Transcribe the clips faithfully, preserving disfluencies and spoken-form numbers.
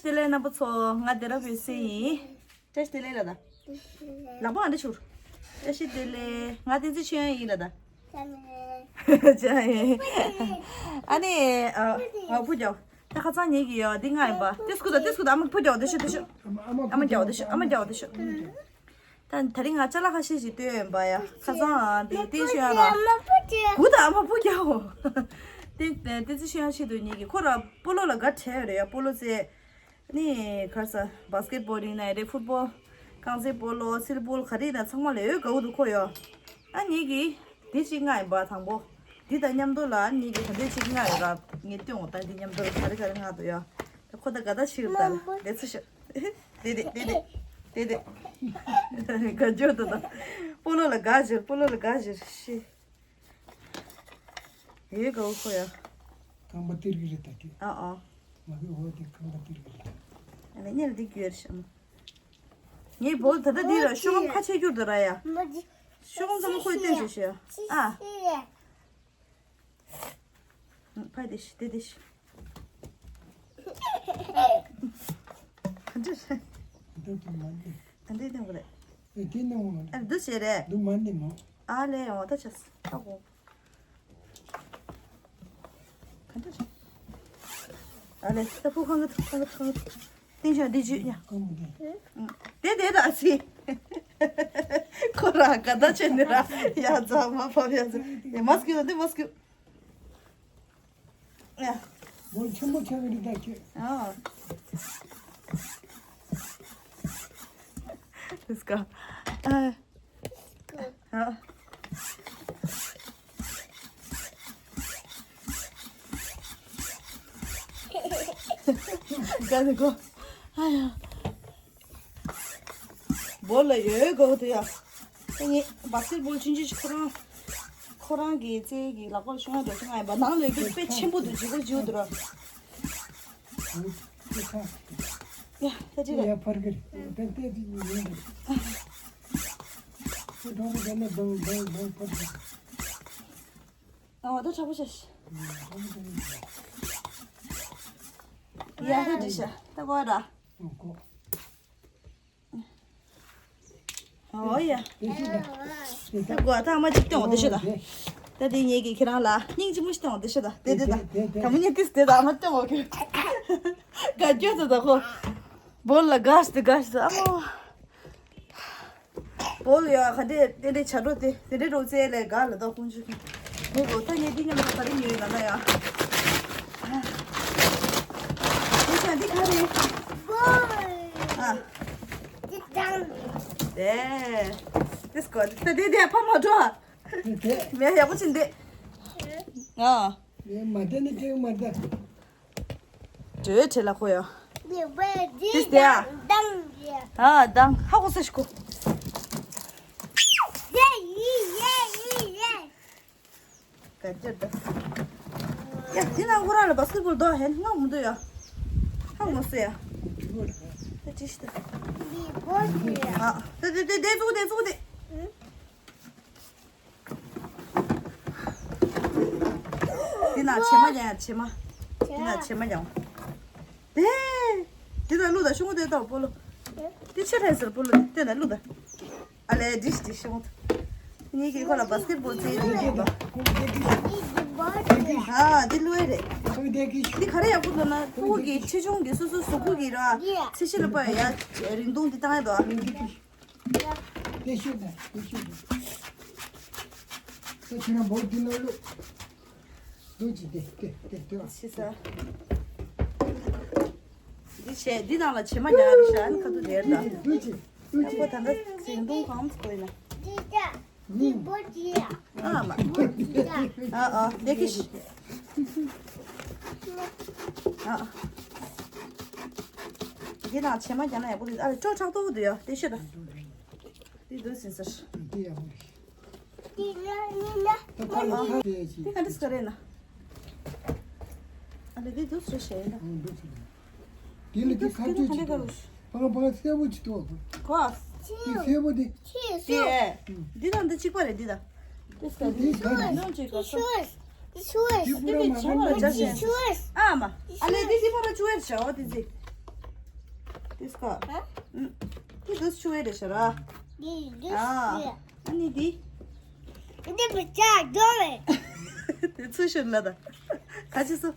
བདེ་ལེགས་རྣམ་པ་ཚོ། ང་སྡེ་ར་བའི་སྲས་ཡིན། བཀྲ་ཤིས་བདེ་ལེགས་ལ་ད། ལག་པ་ཨ་འདྲ་ཆུར། བཀྲ་ཤིས་བདེ་ལེགས། ང་བསྟན་འཛིན་ཆོས་དབྱངས་ཡིན་ལ་ད། ཅང་ཡིན། ཨ་ནི། ཨ། ཨ། ཕུ་རྒྱག་ད་ཁ་སང་ཉིད་ཀྱི་ཡོ་འདི་ང་ཡིན་པ། ཏིས་ཀུ་ད་ཏིས་ཀུ་ད་ཨ་མ་ཕུ་རྒྱག་འདི་ཤོད་འདི་ཤོད། ཨ་མ་རྒྱག་འདི་ཤོད། ཨ་མ་རྒྱག་འདི་ཤོད། ད་དེ་རིང་ང་ཅ་ལག་ཁ་ཤས་ཤིག་སྟོན་ཡོད་པ་ཡ། ཁ་སང་དེ་བསྟན་ཆོས་དབྱངས་ར། གུ་ད་ཨ་མ་ཕུ་རྒྱག་འོ། བསྟན་བསྟན་འཛིན་ཆོས་དབྱངས་ཆེད་དུ་ཉིད་ཀྱི་ཁོ་ར་སྤོ་ལོ་ལ་དགའ་བྲལ་རེད་ཡ། སྤོ་ལོ་རྩེ། ནི་གར་ས་བྷ་སི་ཀེ་ཊི་བྷོ་ལིང་ན་རེད། ཕུཊ་བྷོལ། རྐང་རྩེད་སྤོ་ལོ། སིལ་སྤོལ་ག་རེ་ཡིན་ན་ཚང་མ་ལ་ཡོད་དགའ་བོ་འདུག་ཁོ་ཡོ། ཨ་ཉིད་ཀྱི་འདི་གཅིག་ང་ཡིན་པ་དང་པོ། འདི་དང་མཉམ་དུ་ལ་ཉིད་ཀྱི་ད་འདི་གཅིག་ང་ཡོད་ར། ངས་སྟོན་འོང་ད་འདི་མཉམ་དུ་ག་རེ་ག་རེ་ང་འདུག་ཡོ། ད་ཁོ་ད་དགའ་ད་ཕྱིར་ད་ལེ་ཚུ་ཤོག་དེ་དེ་དེ་དེ་དེ་དེ་དགའ་འཇོག་ཏུ་ད། སྤོ་ལོ་ལ་དགའ་ཞིར་སྤོ་ལོ་ལ་དགའ་ཞིར་ཤི། ཡོད་དགའ་བོ་ཁོ་ཡ། ཁང་པ་སྟེར་གི་རེད་ད་ཁྱོད། ཨ་ཨ། མ་གི་འོ་དེ་ཁང་པ་སྟེར་གི་རེད་ད། ཨ་ནི་གཉེར་འདི་གྱོད་ཤམ། ངའི་བོ་ད་ལྟ་འདི་ར་ཤོག་ཁ་ཕྱེ་རྒྱུར་དུ་ར་ཡ། ཤོག་ཚང་མ་ཁོས་བསྟན་ཟེར་ཤི་ཡ། ཨ། ཕ་དེ་ཤི་དེ་དེ་ཤི། ག་འདྲ་རེད། འདི་དུ་མ་འདི། ག་འདྲ་སྟོན་གི་རེད། ཨེ་དེ་ནང་ང་། ཨ་འདི་ཟེར་རེད། འདི་མ་འདི་མ། ཨ་ལེ་ཡོང་ད་ཆས་ད་གོ། ག་འདྲ་རེད། ཨ་ལེ་ད་ཕུ་ཁང་གི་ཐུག་ཁང་གི་ཐུག་ཁང་གི་ཐུག། ཏིང་ཤོག་འདི་བརྗོད་ཡ། ཀ་མོ་འདི། དེ་དེ་ར་སི། ཁོ་ར་ག་ད་ཆེ་ནི་ར་ཡ་ཛ་མ་ཕབ་ཡ་ཛ། ཡ་མ་སྐྱུ་འདི་མ་སྐྱུ། ཡ། མོ་ཆེན་པོ་ཆེ་བའི་རིགས་ད་ཁྱོད། ཨ། Let's go. ཨ། ཨ། ག་ནི་གོ། ཨ་ཡ། བོ་ལ་ཡོད་གོ་དེ་ཡ། ཁོ་ངའི་བ་སིར་བོ་ཆུང་ཆུང་ཞིག་ཁོ་རང་། ཁོ་རང་གི་རྩེ་གི་ལག་པར་ཤོང་ཡ་འགྲོ་ཤོང་ཡ་ཡིན་པ། ནང་ལ་ཡོད་རྒྱུ་དཔེ་ཆེན་པོ་འདུག་ཇི་གོ་ཇི་གོ་འདུག་ར། ཡ་ད་ཅི་རེད། ཡ་ཕར་གི་རེད། ཏན་ཏན་དེ་ཡིན་རེད། ཁོ་གྲོགས་པོ་དེ་ནས་བང་བང་བང་ཕར་གི། ཨ་བ་ད་དྲག་པོ་བྱ་ཤི། ཡ་ད་འདྲི་ཤ་ད་གོ་ར། ཨོ་ཡ། ད་གོ་ད་མ་ཅིག་སྟོན་འོ་དེ་ཤི་ད། ད་དེ་ངེད་ཀྱི་ཁྱེད་རང་ལ་སྙིང་རྗེ་མོ་ཞིག་སྟོན་འོ་དེ་ཤི་ད། དེ་དེ་ད་ད་མི་ཉན་ཏིས་དེ་ད་མ་སྟོན་འོ་གི། ག་རྒྱུ་དེ་ད་གོ། བོ་ལ་དགའ་སྟེ་དགའ་སྟེ་ཨ་མོ། བོ་ལ་ཡ་ག་དེ་དེ་འདྲའི་བྱ་སྒྲོ་དེ་དེ་འདྲའི་རོ་ཙེ་ལས་དགའ་ལ་ད་ཁོང་ཆུ་གི། ངས་གོ་ད་ངས་འདི་མཉམ་དུ་ག་རེ་ཉོས་ཡོད་ལ་ན་ཡ། དེ་ཤ་འདི་ག་རེད། ཨ། དེ་དེ་སྐོར་དེ་དེ་དེ་ཕ་མ་འགྲོ། དེ་མེ་ཡག་པོ་ཕྱིན་དེ། ཨ། ངས་མ་བལྟས་ན་སྐྱེ་མ་ད། འདྲེ་བྲེ་ལ་ཁོ་ཡ། དེ་དེ་ཨ། ཨ་དང་ཧ་གོ་ས་ཤི་ཁོ། ག་ཅི་ད། ཡ་དེ་ན་ཁོ་རང་ལ་བ་སི་ཀེ་ཊི་བྷོལ་འདོག་ཧེ་ང་མི་འདུག་ཡ། ཧ་མོ་སུ་ཡ། དེ་ཅི་ཤི་ད། ཨ་དེ་དེ་དེ་དེ་ཙུག་དེ་ཙུག་དེ། འདི་ན་བྱེ་མ་ཡང་བྱེ་མ། འདི་ན་བྱེ་མ་ཡང་། དེ། འདི་ན་ཀླུ་དང་ཤུ་གུ་དེ་དང་སྤོ་ལོ། འདི་ཆེ་ལྷན་ཟེར་སྤོ་ལོ་དེ་ན་ཀླུ་དང་། ཨ་ལེ་འདི་འདི་ཤུ་གུ། ངེད་ཀྱིས་ཁོ་ལ་བ་སི་ཀེ་ཊི་བྷོལ་རྩེ་ཡོད་པ། ཨ་འདི་ཀླུ་ཨེ་རེད། འདི་ག་རེ་ཡག་པོ་འདུག་ན་ཕྲུ་གུ་གི་ཆེ་ཆུང་གི་སོ་སོ་གཟུགས་པོ་གི་ར། ཚད་གཞི་ལ་དཔག་ཡ་རིང་ཐུང་འདི་བཏང་ཡ་འདུག་ཨ། དེ་ཤོད་ན་དེ་ཤོད་ན། ཁྱེད་རང་བོད་འདི་ལ་ལོ། ལོ་ཅི་དེ་དེ་དེ་དེ་བ། ཤི་ས། འདི་བྱས་འདི་ནང་ལ་བྱེ་མ་རྒྱག་རེད་ཤག་ཨ་ནི་ཁ་ཐུག་དེར་ད། ལོ་ཅི་ལོ་ཅི། ཁོ་ད་ལྟ་ཟིང་དུང་གང་ཚོ་ཡིན་ན། འདི་ད། འདི་བོད་ཀྱི་ཡ། ཨ་མ། བོད་ཀྱི་ཡ། ཨ་ཨ་དེ་ཁི་ཤི། ཨ། འདི་ནང་བྱེ་མ་རྒྱག་ན་ཡག་པོ་རེད། ཨ་རེ་ཅོ་ཁྲག་ཏོག་དེ་ཡ་དེ་ཤི་ད། འདི་འདུག་ཟིན་ཟེར། འདི་ཡག་པོ་རེད། འདི་ལ་ནི་ལ། ད་ཁ་ལ་ཁ་དེ་ཅི། འདི་ག་འདྲ་ཟེར་རེད་ན། ཨ་ལེ་འདི་འདུག་ཟེར་ཤེས་ན། ཨང་འདུག་ཟེར། འདི་ལ་འདི་ཁ་ཆུ་ཅི་འདུག། པང་པང་སེར་པོ་ཅི་འདུག་གོ། གོ། འདི་སེར་པོ་འདི། ཆེ་སོ། འདི་དང་འདི་གཅིག་པ་རེད་འདི་དང་། འདི་ག་འདི་ནང་གཅིག་གོ། འདི་ཆུ་འདི་ཆུ་འདི་མི་ཆུ་ལ་ཅ་ཆེ། ཨ་མ། ཨ་ལེ་འདི་འདི་པ་ར་ཆུ་ཡར་བྱའོ་འདི་ཟི། དེ་སྐོར། ཨ། ཨུམ། དེ་དུས་ཆུ་བས་རེད་ཤག་ར། འདི་འདི་ཨ། ཨ་ནི་འདི། འདི་མི་ཆག་འགྲོ་བས། དེ་ཚུར་ཤོར་ལ་ད། ག་ཅི་སོ།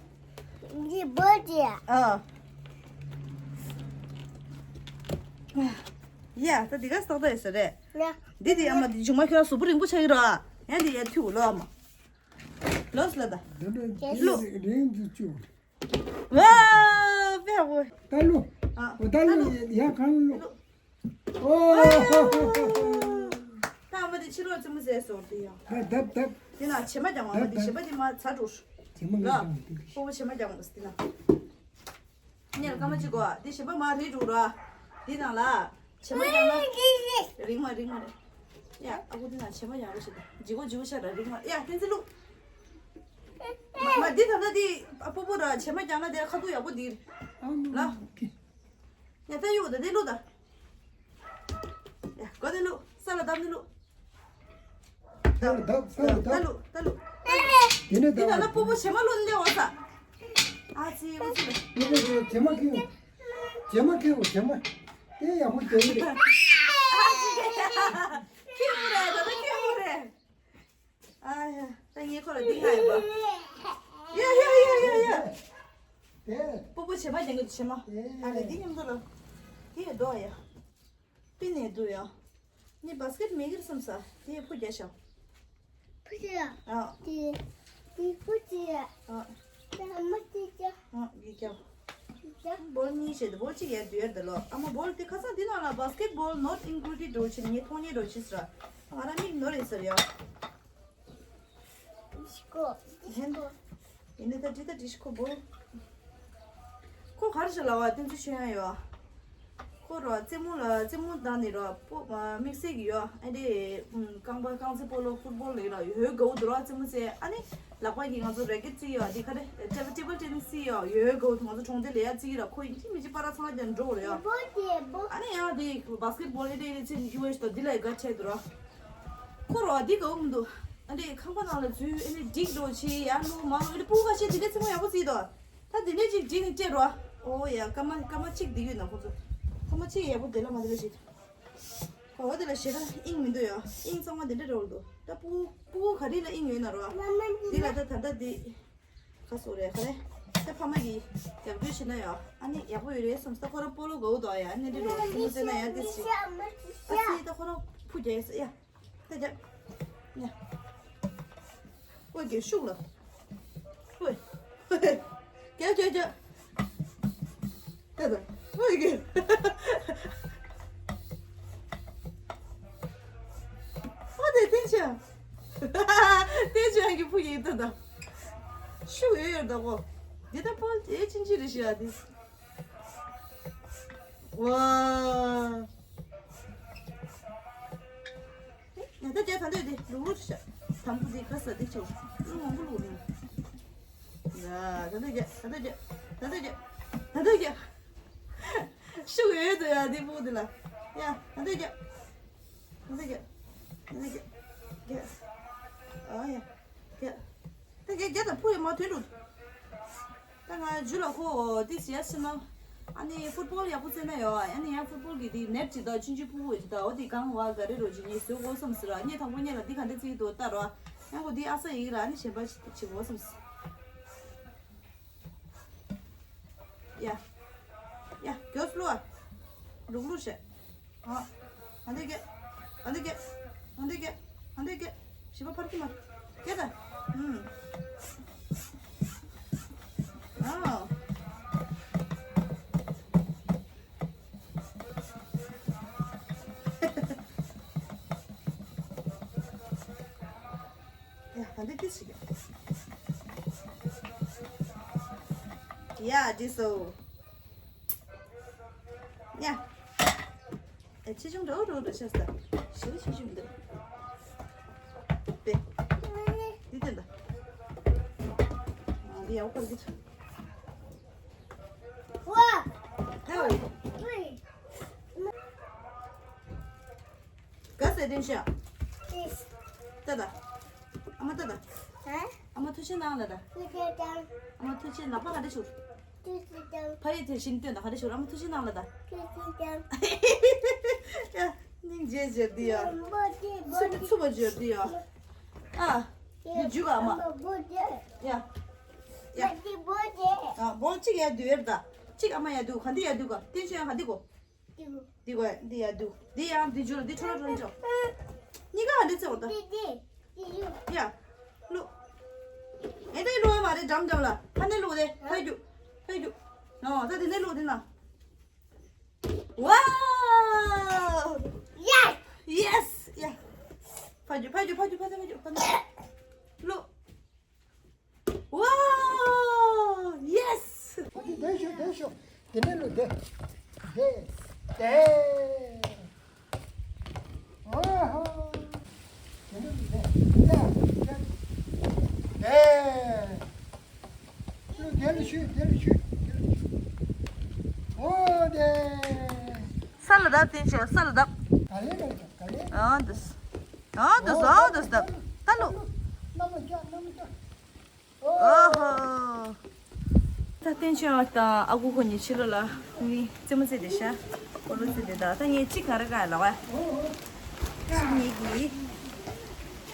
འདི་བོད་ཀྱི། ཨ། ཡ་ད་འདི་ག་སྟག་ད་ཡོད་ས་རེད། ཡ། འདི་དེ་ཨ་མ་འདི་ཆུང་མ་ཁྱོད་རང་གཟུགས་པོ་རིང་པོ་ཆགས་ཀྱི་ར། ཡ་འདི་ཡ་ཐུག་ལོ་ཨ་མ། ལོས་ལ་ད། འདི་འདྲ་ལོ། རིང་འདི་བཅུ། ཝ། པེ་ཧ་གོ། ད་ལོ། ཨ། འོ་ད་ད་ལོ། ལོ། ཡ་གང་ལོ། ཨོ། ད་ཨ་མ་དེ་ཕྱི་ལོགས་རྩེད་མོ་རྩེ་སོང་དེ་ཡང་། ད་ད་ད། དེ་ན་བྱེ་མ་ཀྱང་ཨ་མ་དེ་བྱེ་མ་དེ་མ་ཚ་འགྲོ། བྱེ་མ་ལ། ལ། ཁོ་བོ་བྱེ་མ་ཀྱང་དེ་ན། ཉལ་ཀ་མ་ཅི་གོ་དེ་བྱེ་མ་མ་རེད་འགྲོ་ར། དེ་ན་ལ། བྱེ་མ་ཀྱང་ལ། རིང་མ་རིང་མ་རེད། ཡ་ཨ་ཁུ་དེ་ན་བྱེ་མ་ཡག་པོ་ཞིག་ད་ཇི་གོ་ཇི་གོ་ཤ་ར་རིང་མ་ཡ་བསྟན་འཛིན་ལུ། མ་འདི་ད་ལྟ་འདི་ཨ་སྤོ་བོ་ར་བྱེ་མ་ཀྱང་ལ་དེ་ཁ་ཐུག་ཡག་པོ་འདི། ལ། ཡ་ད་ཡོད་ད་དེ་ལུ་ད། ཡ་གོ་དེ་ལུ་ས་ལ་བསྡམ་དེ་ལུ། ད་ལུ་ད་ལུ་ད་ལུ། དེ་ནས་ད་ལ་སྤོ་བོ་བྱེ་མ་ལོན་ལེ་འོ་ས། ཨ་ཙི་འོ་ཙི། སྤོ་བོ་བྱེ་མ་ཁེའུ། བྱེ་མ་ཁེའུ་བྱེ་མ། དེ་ཡག་པོ་དེ་རེད། ཨ་ཙི། ཁེའུ་རེད་ད་ད་ཁེའུ་རེད། ཨ་ཡ། ད་ངས་ཁོ་ལ་འདི་ང་ཡོད་པ། ཡ་ཡ་ཡ་ཡ་ཡ། དེ། སྤོ་བོ་བྱེ་མ་ལེན་གི་འདུག་བྱེ་མ། ཨ་ལེ་འདི་མཉམ་དུ་ལ། དེ་ཡ་འདུག་ཡ། པི་ནས་འདུག་ཡ། ངས་བཱ་སི་ཀེ་ཊི་མེད་གི་རེད་བསམ་ས། དེ་ཡ་ཕུ་རྒྱག་ཤག་ཕུ་རྒྱག་ཨ། དེ། དེ་ཕུ་རྒྱག་ཨ། ད་མ་དེ་རྒྱག་ཨ་ཡི་རྒྱག་བོལ་གཉིས་བྱས་ཏེ་བོལ་གཅིག་ཡར་བསྡུ་ཡར་འདི་ལོ། ཨ་མ་བོལ་དེ་ཁ་སང་འདི་ནང་ལ་basketball not included འགྲོ་ཕྱིན་ངས་མཐོང་ཉེ་འགྲོ་ཕྱིན་ཟེར། ང་རང་མིག་ནོར་ཡིན་ཟེར་ཡ། ཤི་ཀོ། ཧེན། ཡིན་ནི་ད་འདི་ད་འདི་ཤི་ཀོ་བོལ། ཁོ་ག་རེ་ཞིག་ལབ་པ་བསྟན་འཛིན་ཆོས་དབྱངས་ཡོད། ཁོ་རོ་རྩེད་མོ་ལ་རྩེད་མོ་བཏང་ནི་རོ་པོ་དམིགས་བསལ་གྱི་ཡོད། ཨ་འདི་རྐང་པ་རྐང་རྩེད་སྤོ་ལོ་ཕུཊ་བོལ་ལ་ཡོད་ར་ཡོད་དགའ་བོ་འདུག་རོ་རྩེད་མོ་རྩེ། ཨ་ནི་ལག་པ་གི་ང་ཚོ་རེ་ཀེ་ཊི་རྩེ་ཡོད། འདི་ག་རེ་ཊེ་བལ་ཊེ་བལ་ཊེ་ནི་སི་ཡོད་ཡོད་དགའ་བོ་འདུག་ང་ཚོ་གྲོང་སྡེ་ལ་ཡ་རྩེ་གི་ར་ཁོ་ཡིན་གཅིག་མིན་གཅིག་པ་ར་ཚང་མ་ཀྱང་འགྲོ་ར་ཡོད། ཨ་ནི་ཡང་འདི་བཱ་སི་ཀེ་ཊི་བོལ་ཨེ་འདྲ་ཨེ་འདྲ་རྩེ་ཡོད་ཤི་ཏོ་འདི་ལ་ཡ་དགའ་ཆེ་འདུག་རོ། ཁོ་རོ་འདི་དགའ་བོ་མི་འདུག་ཨ་འདི་ཁང་པ་ནང་ལ་འཛུལ་ཨེ་ནི་འགྲིག་འགྲོ་ཆེ་ཡ་ལུ་མ་ལུ་ཨེ་འདི་སྤུ་ག་ཤེས་འདི་འདྲ་རྩེད་མོ་ཡག་པོ་རྩེ་དོ། ད་དེ་འདྲས་ཅིག་བསྒྲིགས་ནས་སྤྲད་རོགས། ཨོ་ཡ་སྐར་མ་སྐར་མ་གཅིག་བསྡད་ཡོད་ན་ཁོ་ཚོ། སྐར་མ་གཅིག་ཡག་པོ་བསྡད་ལ་མ་བསྡད་ལ་ཞིག་གོ་བ་དེ་ལ་ཞེ་དྲག་དབྱིངས་མི་འདུག་ཡ། དབྱིངས་གཙང་མ་དེ་འདྲ་རེད་འདུག་ད་སྤུ་སྤུ་གུ་ག་རེ་ལ་དབྱིངས་ཡོད་ན་རོགས། འདི་ལ་ད་ད་ལྟ་འདི་ག་སོ་རེད་ག་རེ། ད་ཕ་མ་གིས་རྒྱབ་སྐྱོར་བྱེད་ན་ཡ་ཨ་ནི་ཡག་པོ་ཡོད་རེད་བསམ་ད་ཁོ་རང་སྤོ་ལོ་དགའ་བོ་འདུག་ཡ། ཨ་ནི་འདི་རོགས་ཁྱིམ་མི་བཙལ་ན་ཡ་དེ་ཞིག་ཨ་ཙི་ད་ཁོ་རང་ཕུ་རྒྱག་ཡ་ས་ཡ། ད་རྒྱབ། ཡ། ཨོ་རྒྱབ་ཤུགས་ལ། ཨོ། རྒྱབ་རྒྱབ་རྒྱབ། ད་ད། ཨོ་རྒྱབ། ཨོ་དེ་བསྟན་ཆོས། བསྟན་ཆོས་ཀྱི་ཕུ་ཡིན་ད་ད། ཤུགས་ཡོད་ཡོད་ད་གོ། འདི་ད་ཕོ་དེ་ཅིན་ཅི་རེད་ཤི་ཡ་དེ། ཝ། ད་ལྟ་རྒྱ་ད་ལྟ་དེ་ལུག་ལུག་ཤ། དམ་བུ་དེ་ག་ས་དེ་ཆོ། ལུག་མང་པོ་ལུག་ལུག་ད་ལྟ་རྒྱ་ད་ལྟ་རྒྱ་ད་ལྟ་རྒྱ་ད་ལྟ་རྒྱ། ཤུགས་ཡོད་དོ་ཡ་དེ་བུ་དེ་ལ། ཡ་ད་ལྟ་རྒྱ། ད་ལྟ་རྒྱ། ད་ལྟ་རྒྱ། རྒྱ། ཨ་ཡ། རྒྱ། ད་རྒྱ་རྒྱ་ད་བུ་ཡ་མ་དོན་འགྲོ། ད་ང་ཇུ་ལ་ཁོ་དེ་ཟེར་ཡ་ཟེར་ན། ཨ་ནི་ཕུཊ་བོལ་ཡག་པོ་རྩེ་ན་ཡོད། ཨ་ནི་ཡང་ཕུཊ་བོལ་གི་དེ་ནེཊ་ཅིག་དང་ཆུང་ཆུང་ཕྲུ་གུ་ཅིག་དང་འོ་དེ་གང་བ་ག་རེ་རོ་ཅིག་ངས་བཟོ་དགོས་བསམ་ཟེར་ར། ངས་དང་པོ་ཉིད་ལ་འདི་ག་འདྲ་རྩེ་གི་འདུག་ལྟ་རོགས། ཡང་ཁོ་དེ་ཨ་ས་ཡིག་ར་ཨ་ནི་གཞན་པ་ཅིག་བྱེད་དགོས་བསམ་ཟེར། ཡ། ཡ་མགྱོགས་སུ་ལོ་ཨ། ལུག་ལུག་བྱེད། ཨ། ཨ་འདི་གེ། ཨ་འདི་གེ། ཨ་འདི་གེ། ཨ་འདི་གེ། བྱིས་པ་ཕར་ཁྱི་མ། གེ་ད། ཨུམ། ཨ། ཡ། ཨ་འདི་ཏི་ཞིག་གེ། ཡ། འདི་སོ། ཡ། ཨེ་ཆེ་ཆུང་འདྲ་འདྲ་འདྲ་ཆགས་ས། ཞེ་ཆེ་ཆུང་འདི། དེ། འདི་དེ་འདྲ། ཨ་འདི་ཡག་པོ་འདི་ཆགས། ཝ། ཨ་ཝ། ག་ཟེ་དེ་ཤ། ཏེས། ཏ་ཏ། ཨ་མ་ཏ་ཏ། ཧ། ཨ་མ་ཐུགས་རྗེ་གནང་ལ་ད། ཐུགས་རྗེ་གནང་། ཨ་མ་ཐུགས་རྗེ་ལག་པ་ག་འདྲ་བྱུང་། ཕ་ཡུལ་དེ་བཞིན་སྟོན་དང་། ག་རེ་ཞུ། རང་ཐུགས་རྗེ་གནང་ལ་ད། ཡ། སྙིང་རྗེ་རྗེ་འདི་ཡ། ཚུལ་མི་ཚུགས་པ་རྗེ་འདི་ཡ། ཨ། འདི་འཇུག་ཨ་མ། ཡ། ཡ། ཨ། སྦོལ་གཅིག་ཡ་འདུག་ཡ་ད། གཅིག་ཨ་མ་ཡ་འདུག་ག་འདི་ཡ་འདུག་ག་བསྟན་ཆོས་ཡ་ག་འདི་གོ། འདི་གོ་འདི་ཡ་འདུག་འདི་ཡ་འདི་འཇུག་ལ་འདི་ཁྲོ་ར་ཁྲོ་འཇོག་གཉིས་ཀ་ག་འདི་ཚེ་བ་ད། ཡ། ལུ། ཨེ་འདི་ལུ་ཡ་མ་རེད། འགྲམ་འགྲམ་ལ་ཕ་ནས་ལུ་དེ་ཕ་རྒྱུག་ཕ་རྒྱུག་ཨོ་ད་དེ་ནས་ལུ་དེ་ན། Wow! Yes! Yes! Yeah. ཕ་རྒྱུག་ཕ་རྒྱུག་ཕ་རྒྱུག་ཕ་རྒྱུག་ཕ་རྒྱུག་ཕ་རྒྱུག་ལུ། Wow! Yes! བསྡད་ཤོག་བསྡད་ཤོག་དེ་ནས་ལུ་བསྡད། བསྡད། བསྡད། ཨོ་ཧོ། དེ་ནས་ལུ་བསྡད། བསྡད། བསྡད། ལུ་བསྡད། ལུ་ཤུ་བསྡད། ལུ་ཤུ་བསྡད། ལུ་ཤུ། ཨོ་བསྡད། ས་ལ་བརྡབ་བསྟན་ཆོས། ས་ལ་བརྡབ། ག་ལེ་ག་ལེ་ག་ལེ། ཨ་འདུག་ཨ་འདུག་ཨ་འདུག་བརྡབ། ད་ལུ། གནམ་ལ་བཀྱག་གནམ་ལ་བཀྱག་ཨོ་ཧོ། ད་བསྟན་ཆོས་དང་ཨ་ཁུ་ཁོ་གཉིས་ཕྱི་ལོགས་ལ་ནི་རྩེད་མོ་རྩེ་བསྡད་ཤག་སྤོ་ལོ་རྩེ་བསྡད། ད་ད་ངས་གཅིག་ག་རེ་ག་ལ་བ། གཅིག་ངེད་ཀྱིས་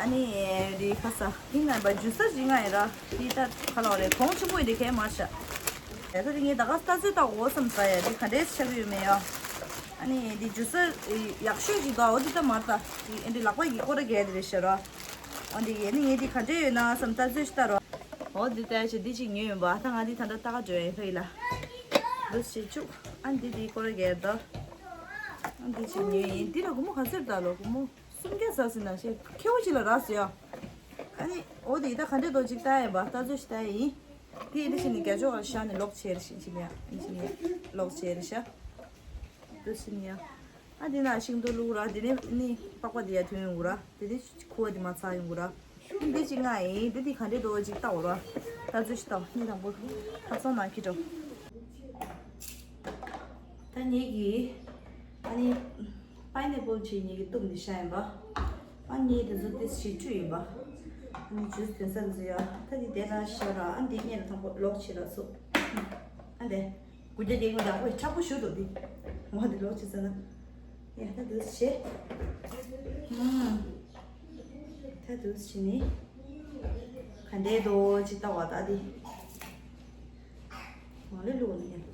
ཨ་ནི་རི་ཁ་ས་ཡིན་ན་བ་ཇུ་སར་རི་ང་ཡིན་ར། དེ་ད་ག་ལ་བ་རེད། གོང་ཆེན་པོ་ཡིན་དེ་གས་མར་ཤག་ཡ་ད་དེ་ངས་ད་ག་ལྟ་ཚོད་ལྟ་འོ་བསམ་ས་ཡ། དེ་ག་འདྲས་ཆགས་ཀྱི་ཡོད་མེད་ཡ། ཨ་ནི་དེ་ཇུ་སར་ཡག་ཤོས་ཅིག་འདུག་འོ་དེ་ད་མར་ད་དེ་ཨེ་འདྲས་ལག་པ་ཡི་སྐོར་ར་རྒྱག་དེ་རེད་ཤག་ར། འོ་དེ་ཡས་ནི་ངས་དེ་ག་འདྲས་ཡོད་ན་བསམ་ལྟ་ཚོད་ཅིག་ལྟ་རོགས། འོ་འདི་ལྟ་ཞིག་འདི་ཅིག་ཉོས་ཡོད་པ། ད་ང་འདི་ད་ལྟ་ལྟ་ག་འགྲོ་ཡིན་ཕ་ཡི་ལ། འདུག་བྱེད་བཅུག་ཨ་འདི་འདི་སྐོར་ར་རྒྱག་ད། ཨ་འདི་ཅིག་ཉོས་ཡིན། འདི་ལ་སྒོར་མོ་ག་ཚོད་ད་ལོ། སྒོར་མོ་སུམ་བརྒྱ་ཟ་ཟིན་ན་ཞེ་ཁེ་བོ་ཅིག་ལ་རག་སོ་ཡ། ཨ་ནི་འོ་དེ་ད་ག་འདྲས་འདུག་ཅིག་ལྟ་ཡིན་པ། ལྟ་ཚོད་ཞིག་ལྟ་ཡིན། དེ་འདི་ཞིག་ནི་རྒྱ་ཅོག་ལ་བཞག་ནས་ལོག་བྱས་རེ་ཞིག་ཅིག་ཡ། ཨིན་ཅིག་ཡ་ལོག་བྱས་རེ་ཤག་འདུག་ཞིག་ནི་ཡ། ཨ་འདི་ན་ཤིང་ཏོག་བླུགས་ར། དེ་ནས་ནི་པགས་པ་འདི་ཡར་ཐོན་ཡོང་གི་ར། དེ་ནས་ཁུ་བ་འདི་མར་ཚར་ཡོང་གི་ར། ཨ་འདི་ཅིག་ང་ཡིན། དེ་འདི་ག་འདྲས་འདུག་ཅིག་ལྟ་འོ་ར། ལྟ་ཚུལ་ཞིག་ལྟ་འོ། ནི་དང་པོ་ཐབ་ཚང་ནང་འཁྱེར་འགྲོ། ད་ངེད་ཀྱིས་ཨ་ནི་པའི་ནེ་པལ་ཅིག་ངེད་ཀྱིས་བཏུམས་ནས་བཞག་ཡིན་པ། ཨ་ནི་དེ་ཚོ་དེ་ཞིག་བཀྲུས་ཡིན་པ། ཨ་ནི་ཇུས་དོན་ས་དེ་ཚོ་ཡ། ད་འདི་དེ་ལ་བཞག་ར། ཨ་འདི་སྔོན་ལ་དང་པོ་ལོག་བྱེད་ར་སོ། ཨ་འདི། དགུ་བརྒྱ་བརྒྱད་ངོས་དང་པོ་མཁྲེགས་པོ་ཞུ་འདུག་འདི། འོ་འདི་ལོག་བྱེད་ས་ན། ཡ་ད་འདུག་བྱེད། ཨུམ། ད་འདུག་བྱེད་ནི། ག་འདྲས་འདུག་ཅིག་ལྟ་བ་ད་འདི། མ་ལོས་བླུགས་ནི་ཡ།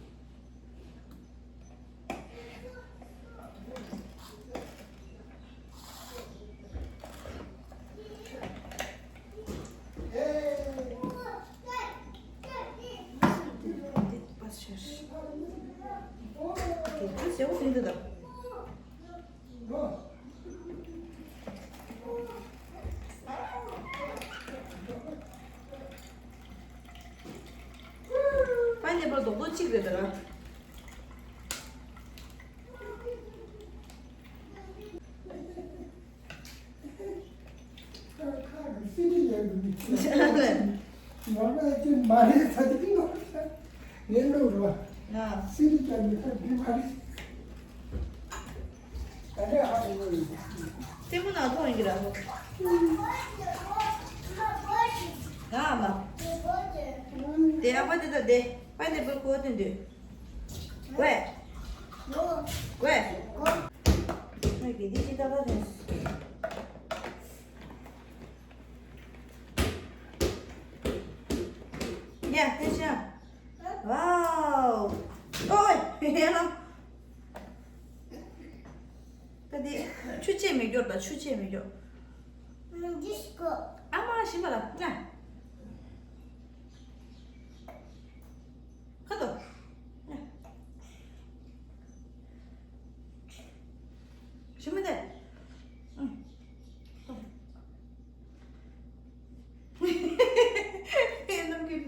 པའི་ནེ་པལ་རྡོག་རྡོག་གཅིག་རེད་ད་ར། ལྟད་མོ་ནང་མཐོང་ཡིན་གྱི་ར། ང་ཨ་མ། དེ་ཨ་མ་དེ་ད་དེ་པའི་ནེ་པལ་ཁུ་བ་དེ་འདུག་ཝེ། ཝེ། ངས་ཀྱི་འདི་ཅི་ལྟ་བ་དེ། ཡ་ཧེ་ཤ། ཝའོ། ཨོའི། ཧེ་ལོ། ད་འདི་ཆུ་ཆད་མི་སྐྱོར་དང་། ཆུ་ཆད་མི་སྐྱོར། འདི་སྐོ། ཨ་མ་ཤི་མ་ལ་ང་། ཁ་དོ། ཤི་མ་དེ། ཨེ་ནམ་གྱི་ཡ།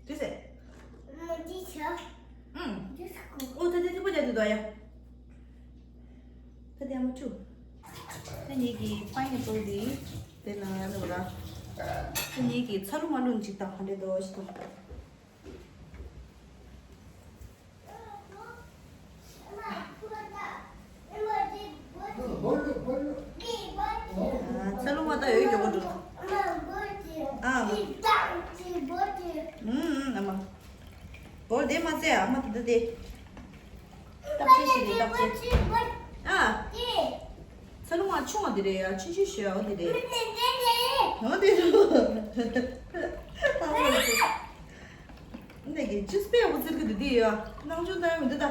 དུས་ཟེར། མ་འདི་ཆ། ཨུམ། འདི་སྐོ། ཨོ་ད་དེ་ཐུག་པ་རྒྱག་དུས་དོ་ཡ། ད་དེ་ཨ་མ་ཆུ། ད་ངེད་ཀྱི་པའི་ནེ་པལ་འདི་དེ་ནང་ཡ་ལོ་ར། ད་ངེད་ཀྱི་ཚ་ལུ་མ་ལུ་ཅིག་དང་ག་འདྲས་འདུག་ཞིག་དང་། ཚ་ལུ་མ་ད་ཡོད་མགྱོགས་པོ་འགྲོ། ཨ་མ། དེ། སྟག་ཅེ་ཞིག་རེད་སྟག་ཅེ། ཨ། ཚ་ལུ་མ་ཆུང་བ་དེ་རེད་ཡ་ཆུང་ཆུང་ཞིག་ཡ་འོ་དེ་རེད། འོ་དེ་རུ། འདི་གི་ཅུས་པེ་ཡག་པོ་བཙིར་གི་འདུག་འདི་ཡ། ནང་ཆུང་ད་ཡ་མི་འདུག་ད།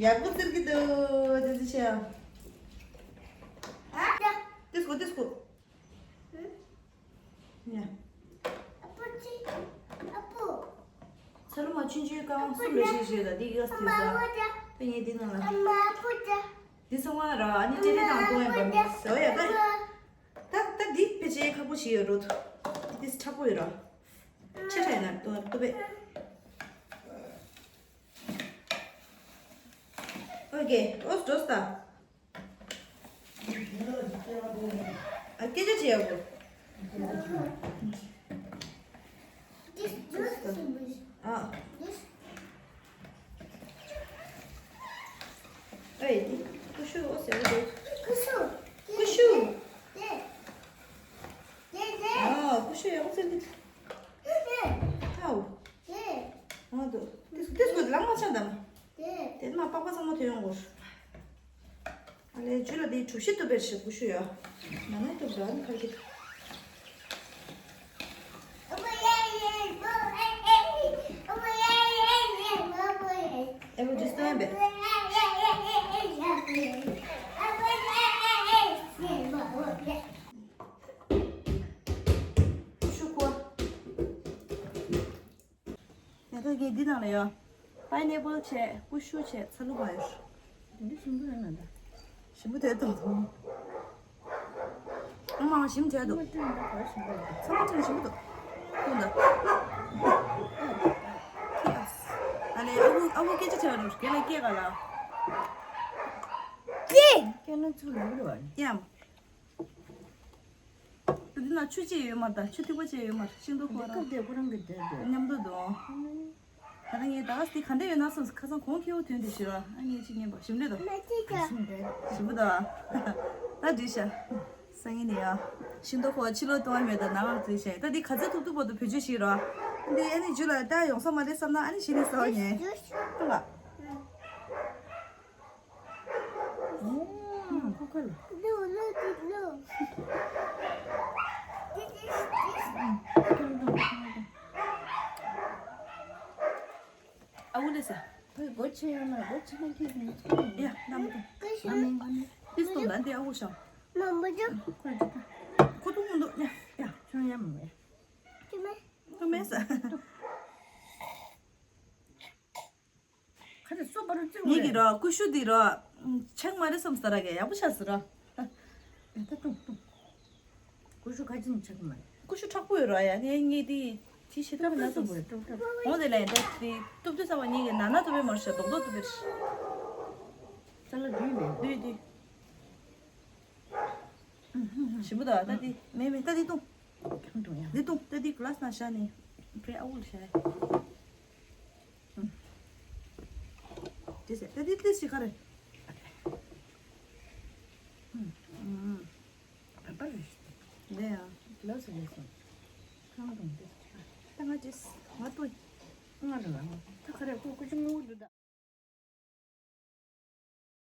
ཡག་པོ་བཙིར་གི་འདུག་དེ་ཚོ་ཆེ་ཡ། ཏིས་ཀོ་ཏིས་ཀོ། ཡ། ཨ་པོ་ཅི། ཨ་པོ། ཚ་ལུ་མ་ཆུང་ཆུང་རྐང་གསུམ་རེ་བཞི་བཞི་ད་འདི་གི་ཨ་སི་ས། ད་ངས་འདི་ནང་ལ། འདི་ཚང་མ་ར་ཨ་ནི་ཅེ་རེ་དང་ཏོ་ཡན་པ་མི་ཟོ་ཡ་ད། ད་ད་འདི་ཕལ་ཆེར་ཁག་པོ་ཞིག་ཡོད་རུ། འདི་མཁྲེགས་པོ་ཡོད་ར། ཆེ་ཕྲ་ཡིན་ན་ཏོ་ཏོ་པེ། ཨོ་ཀེ་ཨོ་སི་འགྲོ་སྟ། ཨ་སྐད་ཆ་བྱེད་ཡག་པོ། This, this, this. ཨ། This. ཨེ། ཀུ་ཤུ་ཨོ་ཟེར་བ་འདུག་ཀུ་ཤུ། ཀུ་ཤུ། དེ། དེ་དེ། ཨ་ཀུ་ཤུ་ཡག་པོ་ཟེར་གི། དེ་དེ། ཨའོ། དེ། ཨ་འདུག་ཏིས་ཏིས་ཀོ་ལང་མ་ཆགས་དམ། དེ། དེ་མ་པགས་པ་ཚང་མ་ཐོན་ཡོང་གོ། ཨ་ལས་ཇུ་ལ་དེ་གྲུ་བཞི་གཏུབ་པའི་ཞེ་ཀུ་ཤུ་ཡོད། ང་ནས་གཏུབ་ར་ནི་ཁར་གི། ཨེ་བོ་ཇུས་སྟོན་པས། ཀུ་ཤུ་ཁོ། ཡ་ད་གི་འདི་ནང་ལ་ཡོད། པའི་ནེ་པལ་བྱས། ཀུ་ཤུ་བྱས། ཚ་ལུ་མ་ཡོད། འདི་ཞིམ་པོ་ཡོད་ན་ད། ཞིམ་པོ་དེ་དང་དང་། ཨ་མ་ཞིམ་བྱས་འདུག་ཚང་མ་ཅན་ཞིམ་པོ་འདུག་ཚང་མ་ཅན་ཞིམ་པོ་འདུག་ཁོང་ད། ཨ་ལས་ཨ་ཁུ་ཨ་ཁུ་སྐད་ཆ་བྱས་འདུག་རྒན་ལགས་སྐད་ག་ལ། སྐད་ན་ཚུར་ལུག་རེད་བ། ཡ། འདི་ན་ཆུ་ཅི་ཡོད་མ་རེད་ད། ཆུ་ཐིགས་པ་ཅི་ཡོད་མ་རེད། ཤིང་ཏོག་ཁོ་རང་། སྐབས་དེ་ཁོ་རང་གི་དེ་དེ། མཉམ་དུ་འདུག་ད་ལྟ་ངས་ད་ག་སྟེ་ག་འདྲ་ཡོད་ན་བསམ་ཁ་སང་གོང་ཁེ་བོ་ཐོན་དེ་ཞུ་ར། ཨ་ངས་ཅི་ཉན་པ་ཞིམ་རེད་དོ། ཞིམ་རེད། ཞིམ་པོ་ད། ད་འགྲིག་ཤག་སང་ཉིན་ནས་ཡ། ཤིང་ཏོག་ཁོ་ཕྱི་ལོགས་གཏོང་བ་མེད་ད་ནང་ལ་བཙུགས་ཤག་ད་འདི་ག་ཚོད་ཐུབ་ཐུབ་བར་དུ་བེད་སྤྱོད་བྱེད་ར། འདི་ཨ་ནི་རྒྱུ་ལ་ད་ཡོང་ས་མ་རེད་བསམ་ན་ཨ་ནི་གཞི་ནས་ཟ་བ་ཉན། ལྟོས་ལ། ཁོ་ཁ་ལ། ཨ་འུ་ལེ་ས། ཁོས་སྒོ་ཕྱེ་ཡོང་ན་སྒོ་ཕྱེ་ན་ཁྱེད་ཀྱིས་ཡ་ལམ་དུ། ཨ་མེ་ཨ་མེ། ཏིས་ཏོ་ན་འདི་ཨ་འུ་ཤ། ཁོ་ཐུག་མི་འདུག་ཡ་ཡ། ཁྱོད་ཡ་མི་མེད། ཐུག་མེད་ས། ཁ་ཚ་སོ་པ་རུ་བཙུགས། ངེད་ཀྱི་རོ་ཀུ་ཤུ་འདི་རོ། ཆག་མ་རེད་བསམ་ས་ར་གས་ཡག་པོ་ཆགས་ཟེར་རོ། ད་ཏུང་ཏུང་། ཀུ་ཤུ་ཁ་ཅིན་ཆག་མ་རེད། ཀུ་ཤུ་མཁྲེགས་པོ་ཡོད་རོ་ཡ་ངས་ངས་འདི་ཅི་བྱེད་ཐུབ་ན་ཏུང་ཏུང་ཟེར། ཏུང་ཏུང་། འོང་དེ་ལས་འདི་འདི་གཏུབ་དུས་ས་བ་ངེད་ཀྱི་ན་ན་གཏུབ་པའི་མར་ཤ་རྡོག་རྡོག་གཏུབ་པའི། ས་ལ་འདུས་མེད། འདུས་འདུས། ཞིམ་པོ་ད་ད་འདི་མེད་མེད་ད་འདི་ཏུང་། ཁྱང་ཏུང་ཡ། འདི་ཏུང་ད་འདི་གླ་སི་ནང་བཞག་ནས་བྲེ་ཨ་འུ་ལ་བཞག་ཡ། དེ་ཟེར་ད་དེ་དེ་ཞིག་ག་རེ། བ་པ་རེད། ལེ་ཡ། ལོ་ཟེར་ལེ་ཟེར། ཁང་དང་དེ་ད་ང་ཅེས་ང་ཏོ། ང་རེད་ལ་ད་ག་རེ་ཀུ་ཀུ་ཅི་ངུ་འདུག་ད།